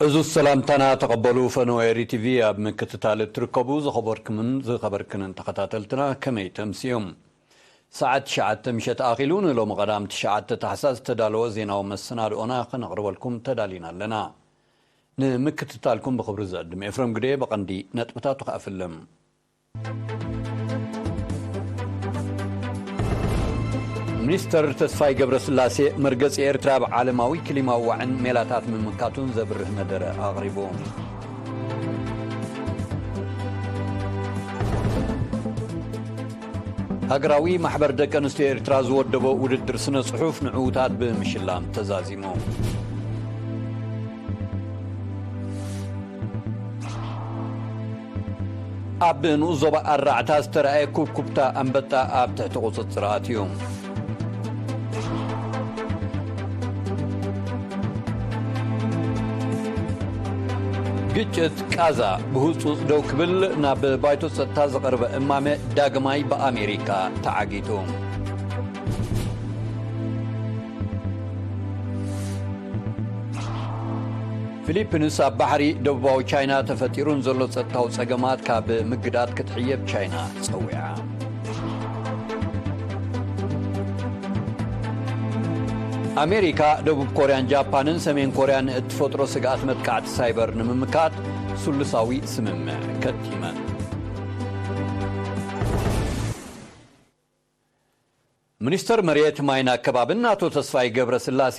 እዙ ሰላምታና ተቐበሉ። ፈነወ ኤሪ ቲቪ ኣብ ምክትታል እትርከቡ ዝኸበርኩምን ዝኸበርክንን ተኸታተልትና ከመይ ተምስዮም? ሰዓት ትሽዓተ ምሸት ኣኺሉ ንሎሚ ቀዳም ትሽዓተ ታሕሳስ ዝተዳለወ ዜናዊ መሰናድኦና ከነቕርበልኩም ተዳሊና ኣለና። ንምክትታልኩም ብኽብሪ ዘዕድም ኤፍረም ግዴ ብቐንዲ ነጥብታቱ ክኣፍልም። ሚኒስተር ተስፋይ ገብረስላሴ መርገጺ ኤርትራ ብዓለማዊ ክሊማዊ ዋዕን ሜላታት ምምካቱን ዘብርህ መደረ ኣቕሪቡ። ሃገራዊ ማሕበር ደቂ ኣንስትዮ ኤርትራ ዝወደቦ ውድድር ስነ ጽሑፍ ንዕዉታት ብምሽላም ተዛዚሙ። ኣብ ንኡስ ዞባ ኣራዕታ ዝተረኣየ ኩብኩብታ ኣንበጣ ኣብ ትሕቲ ቁጽጽር ኣትዩ። ግጭት ቃዛ ብህጹጽ ደው ክብል ናብ ባይቶ ጸጥታ ዝቐረበ እማመ ዳግማይ ብኣሜሪካ ተዓጊቱ። ፊሊፒንስ ኣብ ባሕሪ ደቡባዊ ቻይና ተፈጢሩ ንዘሎ ጸጥታዊ ጸገማት ካብ ምግዳድ ክትሕየብ ቻይና ጸዊዓ። ኣሜሪካ፣ ደቡብ ኮርያን ጃፓንን ሰሜን ኮርያ ንእትፈጥሮ ስግኣት መጥቃዕቲ ሳይበር ንምምካት ስሉሳዊ ስምምዕ ከቲመን። ሚኒስተር መሬት ማይን ኣከባብን ኣቶ ተስፋይ ገብረስላሴ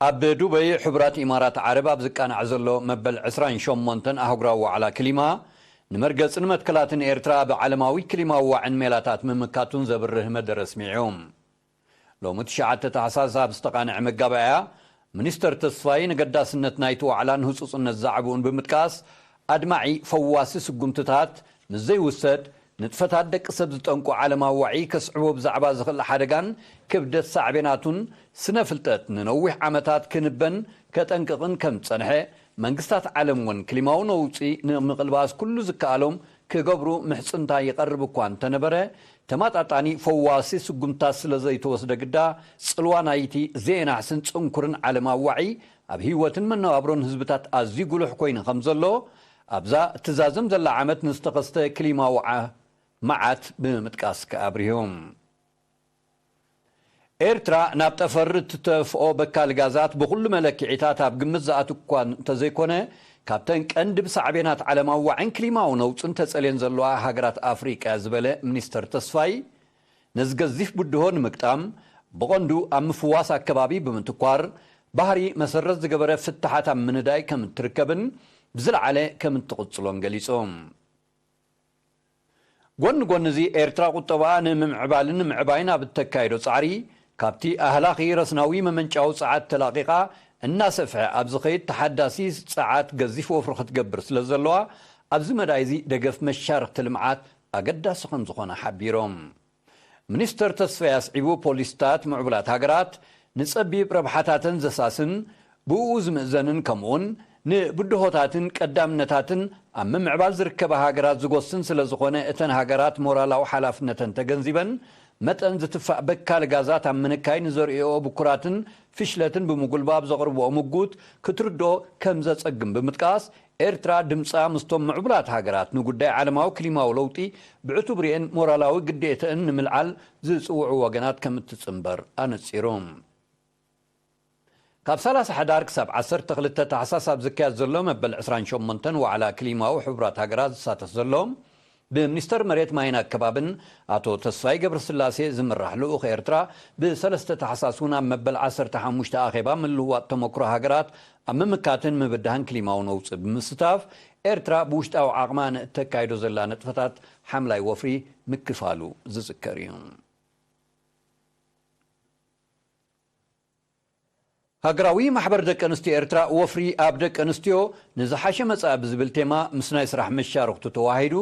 ኣብ ዱበይ ሕቡራት ኢማራት ዓረብ ኣብ ዝቃናዕ ዘሎ መበል ዕስራን ሸሞንተን ኣህጉራዊ ዋዕላ ክሊማ ንመርገጽን መትከላትን ኤርትራ ብዓለማዊ ክሊማዊ ዋዕን ሜላታት ምምካቱን ዘብርህ መደረ ኣስሚዑ። ሎሚ ትሽዓተ ታሕሳስ ኣብ ዝተቓንዐ መጋባእያ፣ ሚኒስተር ተስፋይ ንገዳስነት ናይቲ ዋዕላን ህጹጽነት ዛዕባኡን ብምጥቃስ፣ ኣድማዒ ፈዋሲ ስጉምትታት ምስ ዘይውሰድ፣ ንጥፈታት ደቂ ሰብ ዝጠንቁ ዓለማዊ ዋዒ ከስዕቦ ብዛዕባ ዝኽእል ሓደጋን ክብደት ሳዕቤናቱን ስነ ፍልጠት ንነዊሕ ዓመታት ክንበን ከጠንቅቕን ከም ዝጸንሐ፣ መንግስታት ዓለም እውን ክሊማዊ ነውጺ ንምቕልባስ ኩሉ ዝከኣሎም ክገብሩ ምሕጽንታ ይቐርብ እኳ እንተነበረ፣ ተመጣጣኒ ፈዋሲ ስጉምታት ስለ ዘይተወስደ ግዳ፣ ጽልዋ ናይቲ ዘየናሕስን ጽንኩርን ዓለማዊ ዋዒ ኣብ ህይወትን መነባብሮን ህዝብታት ኣዝዩ ጉሉሕ ኮይኑ ከም ዘሎ፣ ኣብዛ እትዛዘም ዘላ ዓመት ንዝተኸስተ ክሊማዊ ዓ-፣ መዓት ብምጥቃስ ከኣብርሁ። ኤርትራ ናብ ጠፈር እትተፍኦ በካል ጋዛት ብኹሉ መለክዒታት ኣብ ግምት ዝኣቱ እኳ እንተዘይኮነ፣ ካብተን ቀንዲ ብሳዕቤናት ዓለማዊ ዋዕን ክሊማዊ ነውጽን ተጸልየን ዘለዋ ሃገራት ኣፍሪቃ ዝበለ ሚኒስተር ተስፋይ፣ ነዚ ገዚፍ ብድሆ ንምግጣም ብቐንዱ ኣብ ምፍዋስ ኣከባቢ ብምትኳር፣ ባህሪ መሰረት ዝገበረ ፍታሓት ኣብ ምንዳይ ከም እትርከብን ብዝለዓለ ከም እትቕጽሎን ገሊጹ። ጎኒ ጎኒ እዚ፣ ኤርትራ ቁጠባኣ ንምምዕባልን ንምዕባይን ኣብ እተካይዶ ጻዕሪ፣ ካብቲ ኣህላኺ ረስናዊ መመንጫዊ ጸዓት ተላቒቓ እናሰፍሐ ኣብ ዝኸይድ ተሓዳሲ ጸዓት ገዚፍ ወፍሪ ክትገብር ስለ ዘለዋ፣ ኣብዚ መዳይ እዚ ደገፍ መሻርኽቲ ልምዓት ኣገዳሲ ከም ዝኾነ ሓቢሮም። ሚኒስተር ተስፋይ ኣስዒቡ፣ ፖሊሲታት ምዕቡላት ሃገራት ንጸቢብ ረብሓታተን ዘሳስን ብእኡ ዝምእዘንን፣ ከምኡውን ንብድሆታትን ቀዳምነታትን ኣብ ምምዕባል ዝርከባ ሃገራት ዝጎስን ስለ ዝኾነ፣ እተን ሃገራት ሞራላዊ ሓላፍነተን ተገንዚበን፣ መጠን ዝትፋእ በካል ጋዛት ኣብ ምንካይ ንዘርእየኦ ብኩራትን ፍሽለትን ብምጉልባብ ዘቕርብኦ ምጉት ክትርድኦ ከም ዘጸግም ብምጥቃስ፣ ኤርትራ ድምጻ ምስቶም ምዕቡላት ሃገራት ንጉዳይ ዓለማዊ ክሊማዊ ለውጢ ብዕቱብ ርእየን ሞራላዊ ግዴተአን ንምልዓል ዝጽውዑ ወገናት ከም እትጽንበር ኣነጺሩ። ካብ ሰላሳ ሕዳር ክሳብ ዓሰርተ ክልተ ታሕሳስ ኣብ ዝካየድ ዘሎ መበል ዕስራን ሸሞንተን ዋዕላ ክሊማዊ ሕቡራት ሃገራት ዝሳተፍ ዘሎ፣ ብሚኒስተር መሬት ማይን ኣከባብን ኣቶ ተስፋይ ገብረስላሴ ዝምራሕ ልኡኽ ኤርትራ፣ ብሰለስተ ታሕሳስ እውን ኣብ መበል ዓሰርተ ሓሙሽተ ኣኼባ ምልውዋጥ ተመክሮ ሃገራት ኣብ ምምካትን ምብዳህን ክሊማዊ ነውጺ ብምስታፍ፣ ኤርትራ ብውሽጣዊ ዓቕማ ንእተካይዶ ዘላ ንጥፈታት ሓምላይ ወፍሪ ምክፋሉ ዝዝከር እዩ። ሃገራዊ ማሕበር ደቂ ኣንስትዮ ኤርትራ፣ ወፍሪ ኣብ ደቂ ኣንስትዮ ንዝሓሸ መጻኢ ብዝብል ቴማ ምስ ናይ ስራሕ መሻርኽቱ ተዋሂዱ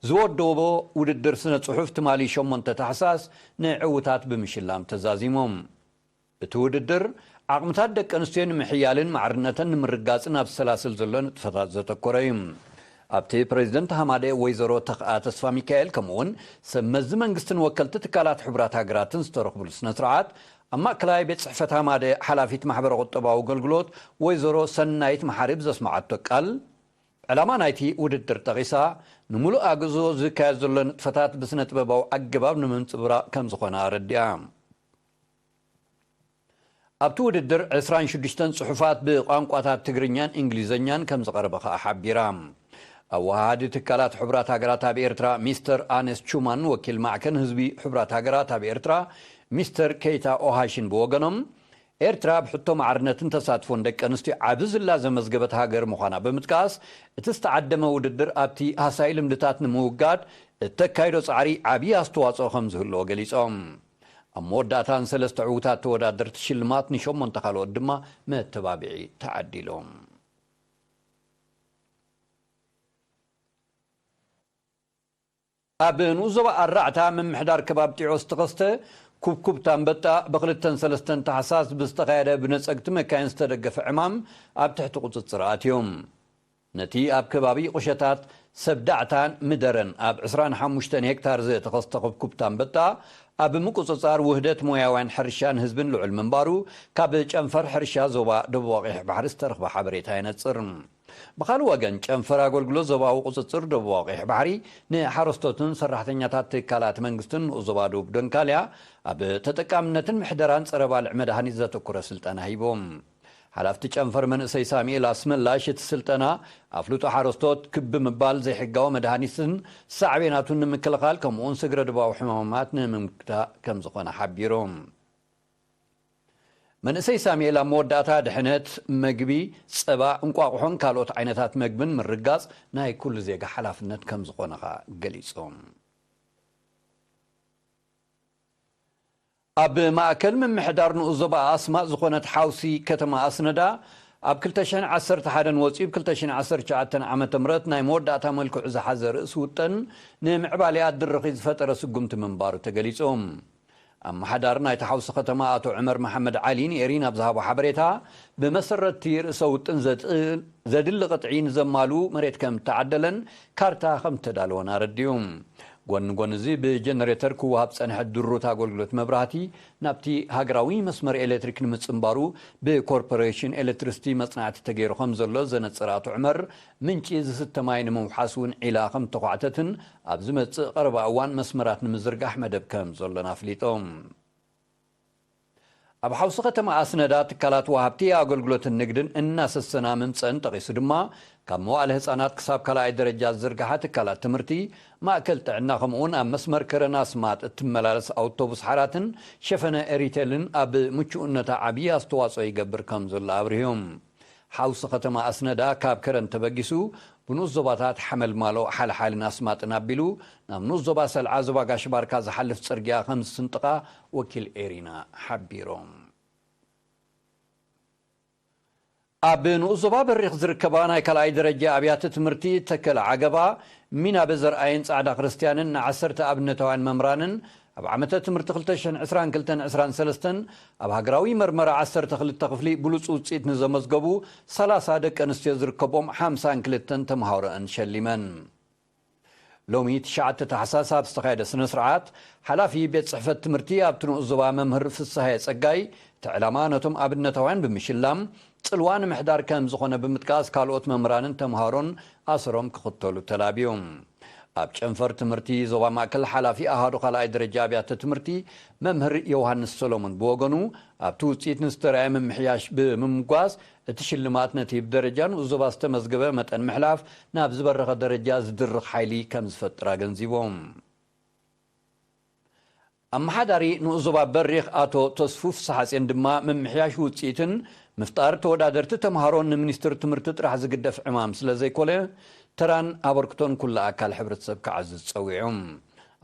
ዝወደቦ ውድድር ስነ ጽሑፍ ትማሊ ሸሞንተ ታሕሳስ ንዕዉታት ብምሽላም ተዛዚሞም። እቲ ውድድር፣ ዓቕምታት ደቂ ኣንስትዮ ንምሕያልን ማዕርነተን ንምርጋጽን ኣብ ዝሰላስል ዘሎ ንጥፈታት ዘተኮረ እዩ። ኣብቲ ፕሬዚደንት ሃማደ ወይዘሮ ተኽኣ ተስፋ ሚካኤል ከምኡውን ሰብ መዚ መንግስትን ወከልቲ ትካላት ሕቡራት ሃገራትን ዝተረኽብሉ ስነ ስርዓት ኣብ ማእከላይ ቤት ጽሕፈት ሃማደ ሓላፊት ማሕበረ ቁጠባዊ ኣገልግሎት ወይዘሮ ሰናይት መሓሪ ብዘስማዓቶ ቃል ዕላማ ናይቲ ውድድር ጠቒሳ፣ ንምሉእ ኣግዞ ዝካየድ ዘሎ ንጥፈታት ብስነ ጥበባዊ ኣገባብ ንምንጽብራቕ ከም ዝኾነ ኣረዲኣ። ኣብቲ ውድድር ዕስራን ሽዱሽተን ጽሑፋት ብቋንቋታት ትግርኛን እንግሊዝኛን ከም ዝቐረበ ከኣ ሓቢራ። ኣወሃሃዲ ትካላት ሕቡራት ሃገራት ኣብ ኤርትራ ሚስተር ኣነስ ቹማን ወኪል ማዕከን ህዝቢ ሕቡራት ሃገራት ኣብ ኤርትራ ሚስተር ኬይታ ኦሃሽን ብወገኖም፣ ኤርትራ ኣብ ሕቶ ማዕርነትን ተሳትፎን ደቂ ኣንስትዮ ዓቢ ዝላ ዘመዝገበት ሃገር ምዃና ብምጥቃስ፣ እቲ ዝተዓደመ ውድድር ኣብቲ ሃሳይ ልምድታት ንምውጋድ እተካይዶ ጻዕሪ ዓቢ ኣስተዋጽኦ ከም ዝህልዎ ገሊጾም። ኣብ መወዳእታ ንሰለስተ ዕዉታት ተወዳደርቲ ሽልማት፣ ንሸሞንተ ካልኦት ድማ መተባብዒ ተዓዲሎም። ኣብ ንኡስ ዞባ ኣራዕታ ምምሕዳር ከባቢ ጢዖ ዝተኸስተ ኩብኩብታ ኣንበጣ ብክልተን ሰለስተን ታሕሳስ ብዝተኻየደ ብነጸግቲ መካይን ዝተደገፈ ዕማም ኣብ ትሕቲ ቁጽጽር ኣትዮም። ነቲ ኣብ ከባቢ ቁሸታት ሰብዳዕታን ምደረን ኣብ ዕስራን ሓሙሽተን ሄክታር ዝተኸስተ ኩብኩብታ ኣንበጣ ኣብ ምቁጽጻር ውህደት ሞያውያን ሕርሻን ህዝብን ልዑል ምንባሩ ካብ ጨንፈር ሕርሻ ዞባ ደቡብ ኣቕይሕ ባሕሪ ዝተረኽበ ሓበሬታ የነጽር። ብኻልእ ወገን፣ ጨንፈር ኣገልግሎት ዞባዊ ቁጽጽር ደቡብ ኣቕይሕ ባሕሪ ንሓረስቶትን ሰራሕተኛታት ትካላት መንግስትን ንኡስ ዞባ ደቡብ ደንካልያ ኣብ ተጠቃምነትን ምሕደራን ጸረ ባልዕ መድሃኒት ዘተኮረ ስልጠና ሂቦም። ሓላፍቲ ጨንፈር መንእሰይ ሳሙኤል ኣስመላሽ፣ እቲ ስልጠና ኣፍልጦ ሓረስቶት ክብ ምባል፣ ዘይሕጋዊ መድሃኒትን ሳዕቤናቱን ንምክልኻል፣ ከምኡውን ስግረ ዶባዊ ሕማማት ንምምክታ ከም ዝኾነ ሓቢሮም። መንእሰይ ሳሙኤል ኣብ መወዳእታ ድሕነት መግቢ፣ ጸባ፣ እንቋቑሖን ካልኦት ዓይነታት መግብን ምርጋጽ ናይ ኩሉ ዜጋ ሓላፍነት ከም ዝኾነ ኸኣ ገሊጾም። ኣብ ማእከል ምምሕዳር ንኡስ ዞባ ኣስማጥ ዝኾነት ሓውሲ ከተማ ኣስነዳ ኣብ ክልተ ሽሕን ዓሰርተ ሓደን ወጺኡ ብ ክልተ ሽሕን ዓሰርተ ትሽዓተን ዓመተ ምህረት ናይ መወዳእታ መልክዑ ዝሓዘ ርእሲ ውጥን ንምዕባሌኣ ድርኺ ዝፈጠረ ስጉምቲ ምንባሩ ተገሊጹ። ኣመሓዳሪ ናይታ ሓውሲ ከተማ ኣቶ ዑመር መሓመድ ዓሊ ንኤሪና ኣብ ዝሃቦ ሓበሬታ፣ ብመሰረት እቲ ርእሰ ውጥን ዘጥ-፣ ዘድሊ ቅጥዒ ንዘማሉ መሬት ከም እተዓደለን ካርታ ከም እተዳለወን ኣረዲኡ። ጎኒ ጎኒ እዚ ብጀነሬተር ክወሃብ ጸንሐ ድሩት ኣገልግሎት መብራህቲ ናብቲ ሃገራዊ መስመር ኤሌክትሪክ ንምጽንባሩ ብኮርፖሬሽን ኤሌክትሪሲቲ መጽናዕቲ ተገይሩ ከም ዘሎ ዘነጸረ ኣቶ ዑመር፣ ምንጪ ዝስተ ማይ ንምውሓስ እውን ዒላ ከም እተዃዕተትን ኣብ ዝመጽእ ቀረባ እዋን መስመራት ንምዝርጋሕ መደብ ከም ዘሎን ኣፍሊጦም። ኣብ ሓውሲ ከተማ ኣስነዳ ትካላት ወሃብቲ ኣገልግሎትን ንግድን እናሰሰና ምምጸን ጠቒሱ ድማ፣ ካብ መዋእለ ህጻናት ክሳብ ካልኣይ ደረጃ ዝዝርግሓ ትካላት ትምህርቲ፣ ማእከል ጥዕና፣ ከምኡውን ኣብ መስመር ከረን ኣስማጥ እትመላለስ ኣውቶቡስ ሓራትን ሸፈነ ሪቴልን ኣብ ምቹእነታ ዓብዪ ኣስተዋጽኦ ይገብር ከም ዘሎ ኣብሪሆም። ሓውሲ ከተማ ኣስነዳ ካብ ከረን ተበጊሱ ብንኡስ ዞባታት ሓመልማሎ፣ ሓልሓልን ኣስማጥን ኣቢሉ ናብ ንኡስ ዞባ ሰልዓ፣ ዞባ ጋሽ ባርካ ዝሓልፍ ጽርግያ ከም ዝስንጥቓ ወኪል ኤሪና ሓቢሮም። ኣብ ንኡስ ዞባ በሪኽ ዝርከባ ናይ ካልኣይ ደረጃ ኣብያተ ትምህርቲ ተከለ ዓገባ፣ ሚናበ ዘርኣየን ጻዕዳ ክርስትያንን ንዓሰርተ ኣብነታውያን መምህራንን ኣብ ዓመተ ትምህርቲ ክልተ ሽሕን ዕስራን ክልተን ዕስራን ሰለስተን ኣብ ሃገራዊ መርመራ ዓሰርተ ክልተ ክፍሊ ብሉጽ ውጽኢት ንዘመዝገቡ ሰላሳ ደቂ ኣንስትዮ ዝርከቦም ሓምሳን ክልተን ተምሃሮኣን ሸሊመን። ሎሚ ትሽዓተ ታሕሳስ ኣብ ዝተኻየደ ስነ ስርዓት፣ ሓላፊ ቤት ጽሕፈት ትምህርቲ ኣብቲ ንኡስ ዞባ መምህር ፍስሃየ ጸጋይ፣ እቲ ዕላማ ነቶም ኣብነታውያን ብምሽላም ጽልዋ ንምሕዳር ከም ዝኾነ ብምጥቃስ፣ ካልኦት መምህራንን ተምሃሮን ኣሰሮም ክኽተሉ ተላብዮም። ኣብ ጨንፈር ትምህርቲ ዞባ ማእከል ሓላፊ ኣሃዱ ካልኣይ ደረጃ ኣብያተ ትምህርቲ መምህር ዮሃንስ ሰሎሞን ብወገኑ፣ ኣብቲ ውጽኢት ንዝተረኣየ ምምሕያሽ ብምምጓስ፣ እቲ ሽልማት ነቲ ብደረጃ ንኡስ ዞባ ዝተመዝገበ መጠን ምሕላፍ ናብ ዝበረኸ ደረጃ ዝድርኽ ሓይሊ ከም ዝፈጥር ኣገንዚቦም። ኣመሓዳሪ ንኡስ ዞባ በሪኽ ኣቶ ተስፉ ፍስሓጼን ድማ፣ ምምሕያሽ ውጽኢትን ምፍጣር ተወዳደርቲ ተምሃሮን ንሚኒስትሪ ትምህርቲ ጥራሕ ዝግደፍ ዕማም ስለ ዘይኮነ፣ ተራን ኣበርክቶን ኩሉ ኣካል ሕብረተሰብ ክዓዝዝ ጸዊዖም።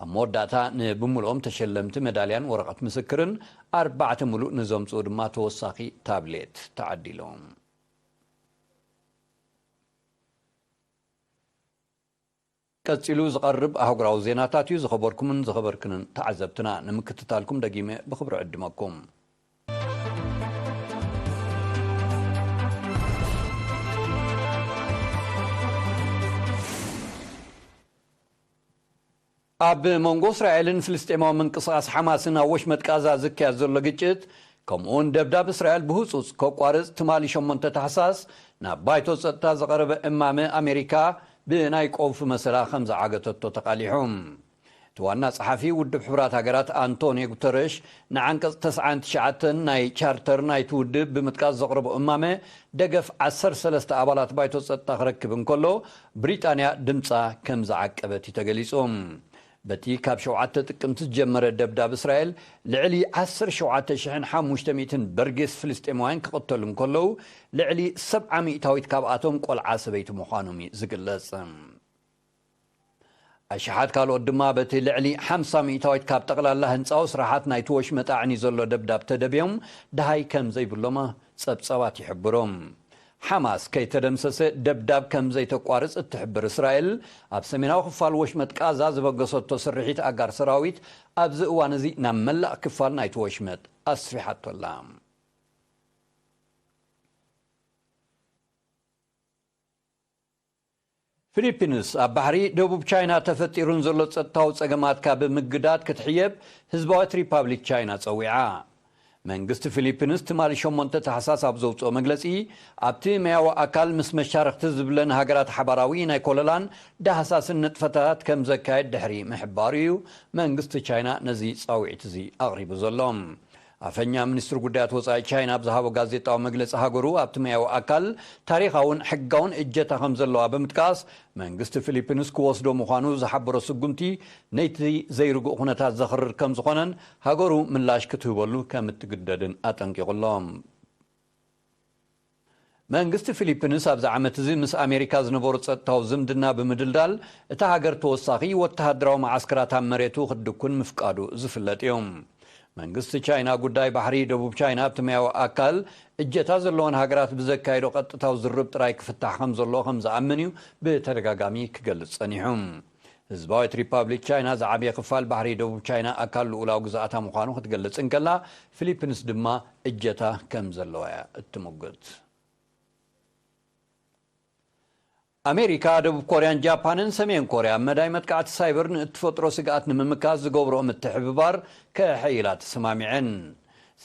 ኣብ መወዳእታ ንብምልኦም ተሸለምቲ መዳልያን ወረቐት ምስክርን፣ ኣርባዕተ ምሉእ ንዘምጽኡ ድማ ተወሳኺ ታብሌት ተዓዲሎም። ቀጺሉ ዝቐርብ ኣህጉራዊ ዜናታት እዩ። ዝኸበርኩምን ዝኸበርክንን ተዓዘብትና፣ ንምክትታልኩም ደጊመ ብኽብሪ ዕድመኩም። ኣብ መንጎ እስራኤልን ፍልስጤማዊ ምንቅስቓስ ሓማስን ኣብ ወሽመጥ ቃዛ ዝካየድ ዘሎ ግጭት፣ ከምኡውን ደብዳብ እስራኤል ብህጹጽ ከቋርጽ ትማሊ ሸሞንተ ታሕሳስ ናብ ባይቶ ጸጥታ ዝቐረበ እማመ ኣሜሪካ ብናይ ቀውፊ መሰላ ከም ዝዓገተቶ ተቓሊሑ። እቲ ዋና ጸሓፊ ውድብ ሕቡራት ሃገራት ኣንቶኒዮ ጉተረሽ ንዓንቀጽ ተስዓን ትሽዓተን ናይ ቻርተር ናይቲ ውድብ ብምጥቃስ ዘቕረቦ እማመ ደገፍ ዓሰርተ ሰለስተ ኣባላት ባይቶ ጸጥታ ክረክብ እንከሎ፣ ብሪጣንያ ድምጻ ከም ዝዓቀበት እዩ ተገሊጹ። በቲ ካብ ሸውዓተ ጥቅምቲ ዝጀመረ ደብዳብ እስራኤል ልዕሊ ዓሰርተ ሸውዓተ ሽሕን ሓሙሽተ ሚእትን በርጌስ ፍልስጤማውያን ክቕተሉ እንከለዉ፣ ልዕሊ ሰብዓ ሚእታዊት ካብኣቶም ቆልዓ ሰበይቲ ምዃኖም እዩ ዝግለጽ። ኣሽሓት ካልኦት ድማ በቲ ልዕሊ ሓምሳ ሚእታዊት ካብ ጠቕላላ ህንጻዊ ስራሓት ናይቲ ወሽመጥ ኣዕንዩ ዘሎ ደብዳብ ተደብዮም ደሃይ ከም ዘይብሎም ጸብጸባት ይሕብሩ። ሓማስ ከይተደምሰሰ ደብዳብ ከም ዘይተቋርጽ እትሕብር እስራኤል፣ ኣብ ሰሜናዊ ክፋል ወሽመጥ ቃዛ ዝበገሰቶ ስርሒት ኣጋር ሰራዊት ኣብዚ እዋን እዚ ናብ መላእ ክፋል ናይቲ ወሽመጥ ኣስፊሓቶ ኣላ። ፊሊፒንስ ኣብ ባሕሪ ደቡብ ቻይና ተፈጢሩ ንዘሎ ጸጥታዊ ጸገማት ካብ ምግዳድ ክትሕየብ ህዝባዊት ሪፓብሊክ ቻይና ጸዊዓ። መንግስቲ ፊሊፒንስ ትማሊ ሸሞንተ ታሕሳስ ኣብ ዘውጽኦ መግለጺ፣ ኣብቲ መያዊ ኣካል ምስ መሻርኽቲ ዝብለን ሃገራት ሓባራዊ ናይ ኮለላን ዳህሳስን ንጥፈታት ከም ዘካየድ ድሕሪ ምሕባሩ እዩ መንግስቲ ቻይና ነዚ ጻውዒት እዚ ኣቕሪቡ ዘሎ። ኣፈኛ ሚኒስትሪ ጉዳያት ወጻኢ ቻይና ኣብ ዝሃቦ ጋዜጣዊ መግለጺ፣ ሃገሩ ኣብቲ መያዊ ኣካል ታሪኻውን ሕጋውን እጀታ ከም ዘለዋ ብምጥቃስ፣ መንግስቲ ፊሊፒንስ ክወስዶ ምዃኑ ዝሓበሮ ስጉምቲ ነቲ ዘይርጉእ ኩነታት ዘኽርር ከም ዝኾነን ሃገሩ ምላሽ ክትህበሉ ከም እትግደድን ኣጠንቂቑ ኣሎ። መንግስቲ ፊሊፒንስ ኣብዚ ዓመት እዚ ምስ ኣሜሪካ ዝነበሮ ጸጥታዊ ዝምድና ብምድልዳል፣ እታ ሃገር ተወሳኺ ወተሃደራዊ መዓስከራት ኣብ መሬቱ ክትድኩን ምፍቃዱ ዝፍለጥ እዩ። መንግስቲ ቻይና ጉዳይ ባሕሪ ደቡብ ቻይና ኣብቲ መያዊ ኣካል እጀታ ዘለወን ሃገራት ብዘካየዶ ቀጥታዊ ዝርብ ጥራይ ክፍታሕ ከም ዘለዎ ከም ዝኣምን እዩ ብተደጋጋሚ ክገልጽ ጸኒሑ። ህዝባዊት ሪፓብሊክ ቻይና ዝዓበየ ክፋል ባሕሪ ደቡብ ቻይና ኣካል ልኡላዊ ግዝኣታ ምዃኑ ክትገልጽ እንከላ፣ ፊሊፒንስ ድማ እጀታ ከም ዘለዋ እያ እትምጉት። ኣሜሪካ፣ ደቡብ ኮርያን ጃፓንን ሰሜን ኮርያ ኣብ መዳይ መጥቃዕቲ ሳይበር ንእትፈጥሮ ስግኣት ንምምካት ዝገብርኦ ምትሕብባር ከሐይላ ተሰማሚዐን።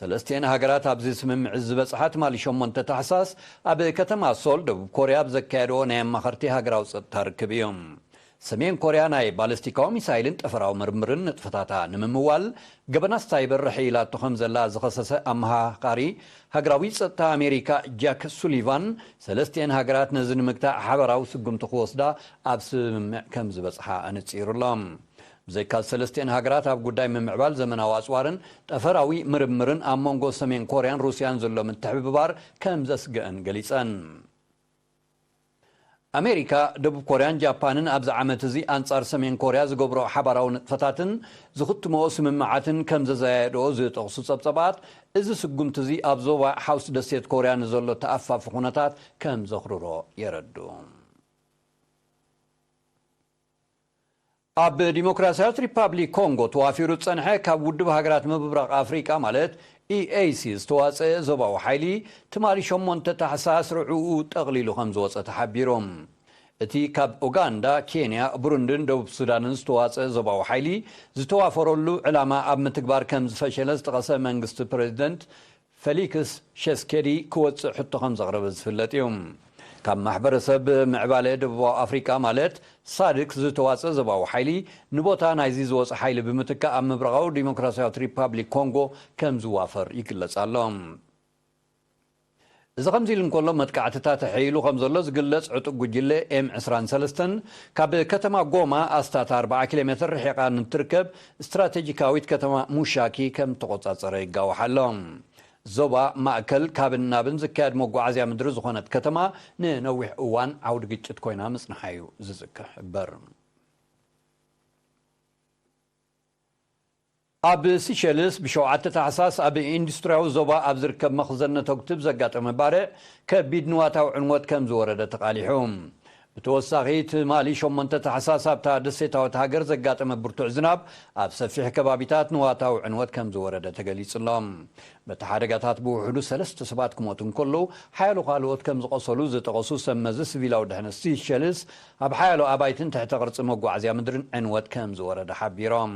ሰለስቲኤን ሃገራት ኣብዚ ስምምዕ ዝበጽሓ ትማሊ ሸሞንተ ታሕሳስ ኣብ ከተማ ሶል ደቡብ ኮርያ ኣብ ዘካየድኦ ናይ ኣማኸርቲ ሃገራዊ ጸጥታ ርክብ እዮም። ሰሜን ኮርያ ናይ ባለስቲካዊ ሚሳይልን ጠፈራዊ ምርምርን ንጥፈታታ ንምምዋል ገበናት ሳይበር ርሕይላቶ ከም ዘላ ዝኸሰሰ ኣመሃኻሪ ሃገራዊ ጸጥታ ኣሜሪካ ጃክ ሱሊቫን፣ ሰለስቲኤን ሃገራት ነዚ ንምግታእ ሓበራዊ ስጉምቲ ክወስዳ ኣብ ስምምዕ ከም ዝበጽሓ ኣነጺሩ ኣሎ። ብዘይካ ሰለስቲኤን ሃገራት ኣብ ጉዳይ ምምዕባል ዘመናዊ ኣጽዋርን ጠፈራዊ ምርምርን ኣብ መንጎ ሰሜን ኮርያን ሩስያን ዘሎ ምትሕብባር ከም ዘስግአን ገሊጸን። ኣሜሪካ፣ ደቡብ ኮርያን ጃፓንን ኣብዚ ዓመት እዚ ኣንጻር ሰሜን ኮርያ ዝገብርኦ ሓባራዊ ንጥፈታትን ዝኽትምኦ ስምምዓትን ከም ዘዘያየድኦ ዝጠቕሱ ጸብጸባት፣ እዚ ስጉምቲ እዚ ኣብ ዞባ ሓውስ ደሴት ኮርያ ንዘሎ ተኣፋፊ ኩነታት ከም ዘኽርሮ የረድኡ። ኣብ ዲሞክራሲያዊት ሪፓብሊክ ኮንጎ ተዋፊሩ ዝጸንሐ ካብ ውድብ ሃገራት ምብራቕ ኣፍሪቃ ማለት ኢኤሲ ዝተዋጸአ ዞባዊ ሓይሊ፣ ትማሊ ሸሞንተ ታሕሳስ ርዕኡ ጠቕሊሉ ከም ዝወጸ ተሓቢሩ። እቲ ካብ ኡጋንዳ፣ ኬንያ፣ ብሩንድን ደቡብ ሱዳንን ዝተዋጸአ ዞባዊ ሓይሊ ዝተዋፈረሉ ዕላማ ኣብ ምትግባር ከም ዝፈሸለ ዝጠቐሰ መንግስቲ ፕሬዚደንት ፌሊክስ ሸስኬዲ ክወጽእ ሕቶ ከም ዘቕረበ ዝፍለጥ እዩ። ካብ ማሕበረሰብ ምዕባለ ደቡባዊ ኣፍሪቃ ማለት ሳድክ ዝተዋጸ ዞባዊ ሓይሊ ንቦታ ናይዚ ዝወጸ ሓይሊ ብምትካእ ኣብ ምብራቓዊ ዲሞክራሲያዊት ሪፓብሊክ ኮንጎ ከም ዝዋፈር ይግለጽ ኣሎ። እዚ ከምዚ ኢሉ እንከሎ፣ መጥቃዕትታት ተሐይሉ ከም ዘሎ ዝግለጽ ዕጡቕ ጉጅለ ኤም ዕስራን ሰለስተን ካብ ከተማ ጎማ ኣስታት ኣርብዓ ኪሎ ሜትር ርሒቓ ንትርከብ ስትራቴጂካዊት ከተማ ሙሻኪ ከም ተቖጻጸረ ይጋዋሕ ኣሎ። ዞባ ማእከል ካብን ናብን ዝካየድ መጓዓዝያ ምድሪ ዝኾነት ከተማ ንነዊሕ እዋን ዓውዲ ግጭት ኮይና ምጽንሓ እዩ ዝዝከር። ኣብ ሲሸልስ ብሸውዓተ ታሕሳስ ኣብ ኢንዱስትሪያዊ ዞባ ኣብ ዝርከብ መኽዘን ነተጉቲ ብዘጋጠመ ባርዕ ከቢድ ንዋታዊ ዕንወት ከም ዝወረደ ተቓሊሑ። ብተወሳኺ፣ ትማሊ ሸሞንተ ታሕሳስ ኣብታ ደሴታዊት ሃገር ዘጋጠመ ብርቱዕ ዝናብ ኣብ ሰፊሕ ከባቢታት ንዋታዊ ዕንወት ከም ዝወረደ ተገሊጹ ኣሎ። በቲ ሓደጋታት ብውሕዱ ሰለስተ ሰባት ክሞቱ እንከለዉ፣ ሓያሎ ካልኦት ከም ዝቖሰሉ ዝጠቐሱ ሰብ መዚ፣ ሲቪላዊ ድሕነት ሲሸልስ ኣብ ሓያሎ ኣባይትን ትሕተ ቅርጺ መጓዓዝያ ምድርን ዕንወት ከም ዝወረደ ሓቢሮም።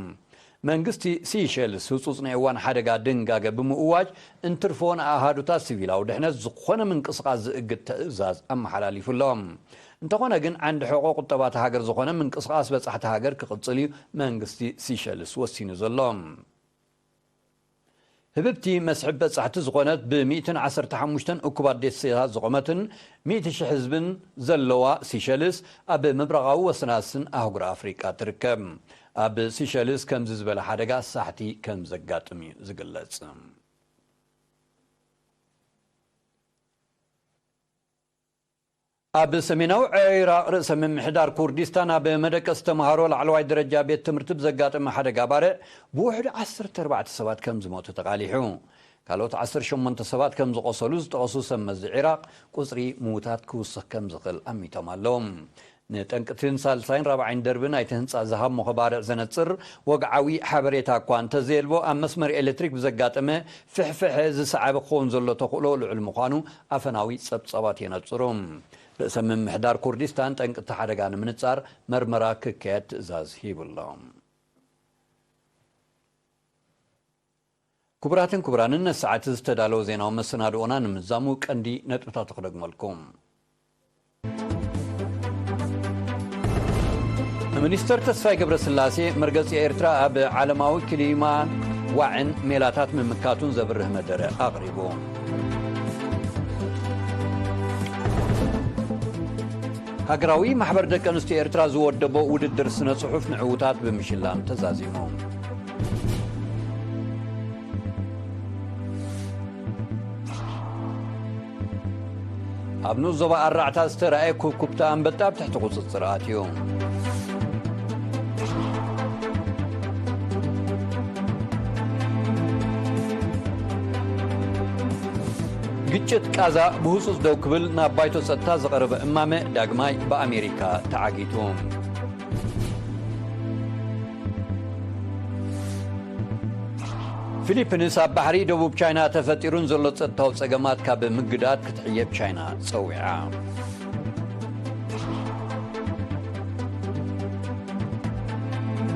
መንግስቲ ሲሸልስ ህጹጽ ናይ እዋን ሓደጋ ድንጋገ ብምእዋጅ፣ እንትርፎ ንኣሃዱታት ሲቪላዊ ድሕነት ዝኾነ ምንቅስቓስ ዝእግድ ትእዛዝ ኣመሓላሊፉ ኣሎ። እንተኾነ ግን፣ ዓንዲ ሕቖ ቁጠባ እታ ሃገር ዝኾነ ምንቅስቓስ በጻሕቲ ሃገር ክቕጽል እዩ መንግስቲ ሲሸልስ ወሲኑ ዘሎ። ህብብቲ መስሕብ በጻሕቲ ዝኾነት፣ ብ ሚእትን ዓሰርተ ሓሙሽተን እኩባት ደሴታት ዝቖመትን ሚእቲ ሽሕ ህዝብን ዘለዋ ሲሸልስ፣ ኣብ ምብራቓዊ ወሰናስን ኣህጉር ኣፍሪቃ ትርከብ። ኣብ ሲሸልስ ከምዚ ዝበለ ሓደጋ ሳሕቲ ከም ዘጋጥም እዩ ዝግለጽ። ኣብ ሰሜናዊ ዒራቕ ርእሰ ምምሕዳር ኩርዲስታን፣ ኣብ መደቀሲ ተምሃሮ ላዕለዋይ ደረጃ ቤት ትምህርቲ ብዘጋጠመ ሓደጋ ባርዕ ብውሕዱ ዓሰርተ ኣርባዕተ ሰባት ከም ዝሞቱ ተቓሊሑ። ካልኦት ዓሰርተ ሸሞንተ ሰባት ከም ዝቖሰሉ ዝጠቐሱ ሰብ መዚ ዒራቕ፣ ቁጽሪ ምዉታት ክውስኽ ከም ዝኽእል ኣሚቶም ኣለዉ። ንጠንቅትን ሳልሳይን ራብዓይን ደርቢ ናይቲ ህንጻ ዝሃሞኸ ባርዕ ዘነጽር ወግዓዊ ሓበሬታ እኳ እንተዘየልቦ፣ ኣብ መስመር ኤሌክትሪክ ብዘጋጠመ ፍሕፍሐ ዝሰዓበ ክኸውን ዘሎ ተኽእሎ ልዑል ምዃኑ ኣፈናዊ ጸብጻባት የነጽሩ። ርእሰ ምምሕዳር ኩርዲስታን ጠንቂ እቲ ሓደጋ ንምንጻር መርመራ ክካየድ ትእዛዝ ሂቡ ኣሎ። ክቡራትን ክቡራንን፣ ነሰዓት ዝተዳለወ ዜናዊ መሰናድኦና ንምዛሙ ቀንዲ ነጥብታቱ ክደግመልኩም። ሚኒስተር ተስፋይ ገብረስላሴ፣ መርገጺ ኤርትራ ኣብ ዓለማዊ ክሊማ ዋዕን ሜላታት ምምካቱን ዘብርህ መደረ ኣቕሪቡ። ሃገራዊ ማሕበር ደቂ ኣንስትዮ ኤርትራ ዝወደቦ ውድድር ስነ ጽሑፍ ንዕዉታት ብምሽላም ተዛዚሙ። ኣብ ንኡስ ዞባ ኣራዕታ ዝተራእየ ኩብኩብታ ኣንበጣ ኣብ ትሕቲ ቁጽጽር ኣትዩ። ግጭት ቃዛ ብህጹጽ ደው ክብል ናብ ባይቶ ጸጥታ ዝቐረበ እማመ ዳግማይ ብኣሜሪካ ተዓጊቱ። ፊሊፒንስ ኣብ ባሕሪ ደቡብ ቻይና ተፈጢሩ ንዘሎ ጸጥታዊ ጸገማት ካብ ምግዳድ ክትሕየብ ቻይና ጸዊዓ።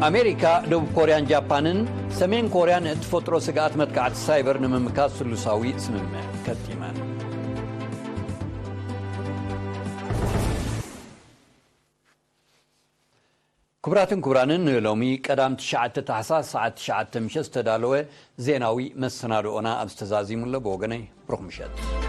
ኣሜሪካ፣ ደቡብ ኮርያን ጃፓንን ሰሜን ኮርያ ንእትፈጥሮ ስግኣት መጥቃዕቲ ሳይበር ንምምካት ስሉሳዊ ስምምዕ ከቲመን። ክቡራትን ክቡራንን፣ ንሎሚ ቀዳም ትሽዓተ ታሕሳስ ሰዓት ትሽዓተ ምሸት ዝተዳለወ ዜናዊ መሰናድኦና ኣብ ዝተዛዚሙ ኣሎ። ብወገነይ ብሩኽ ምሸት።